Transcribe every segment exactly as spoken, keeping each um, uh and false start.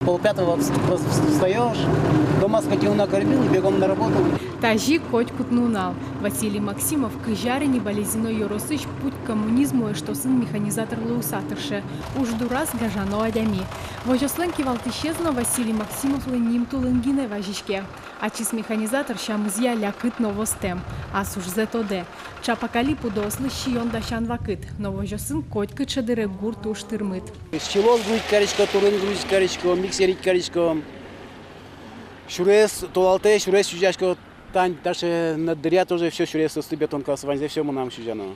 Полпятого вс-, вс-, встаёшь, дома скотину накормил и бегом на работу. Тазьы котькуд нунал. Василий Максимов кызь ар ини Балезино ёросысь «Путь к коммунизму» эштосын механизатор луыса тырше. Уж дураз гажано адями. Возёслэн кивалтӥсез но Василий Максимовлы нимтулын гинэ вазиське. Ачиз механизатор сямызъя лякыт но востэм. Ас ужзэ тодэ. Чапак али пудоослы сиён дасян вакыт, но возёсын котькыӵе дыре гурт уж тырмыт. Силос грузить карисько, турын грузить карисько, миксерить карисько. Сюрес толалтэ, сюрес сузясько, тань, таӵе на дыръя тоже всё сюрес, ӧсты бетонкаос, ваньзэ всё мынам сузяно.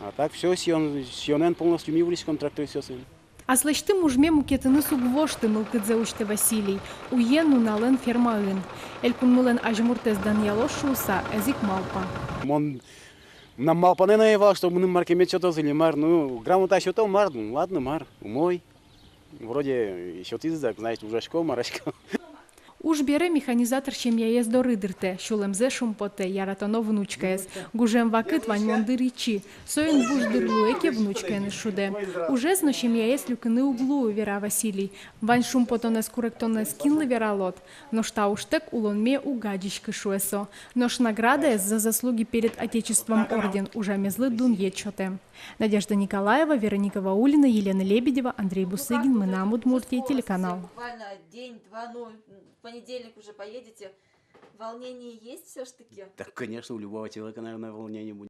А так всё, сиён, сиёнэн полностью ми вуриськом трактористъёсын. Аслэсьтым ужме мукетыныз уг вошты, мылкыдзэ усьтэ Василий. Уен-нуналэн фермаын. Элькунмылэн азьмуртэз данъялоз шуыса, ӧз ик малпа. Мон, мынам малпанэ но ӧй вал, что мыным марке мед сётоз или мар. Ну, грамота сёто, мар, ну, ладно, мар, умой. Вроде сётӥзы дак, значит, ужасько, марасько. Уж бере механизатор семьяез доры дыртэ, сюлэмзэ шумпотэ яратоно внучкаез. Гужем вакыт ваньмон дыр ичи, соин буш дыр луэ ке, внучкаеныз шудэ. Ужез но семьяез люкыны уг луы, вера Василий. Вань шумпотонэз, куректонэз кинлы вералод? Нош та ужтэк улонме уг адӟиськы, шуэ со. Нош наградаез «За заслуги перед Отечеством» орден ужамезлы дунъет сётэ. Надежда Николаева, Вероника Ваулина, Елена Лебедева, Андрей Бусыгин, «Мынам Удмуртие» телеканал. Буквально день-два, ну, в понедельник уже поедете. Волнение есть всё ж таки? Так, конечно, у любого человека, наверное, волнение будет.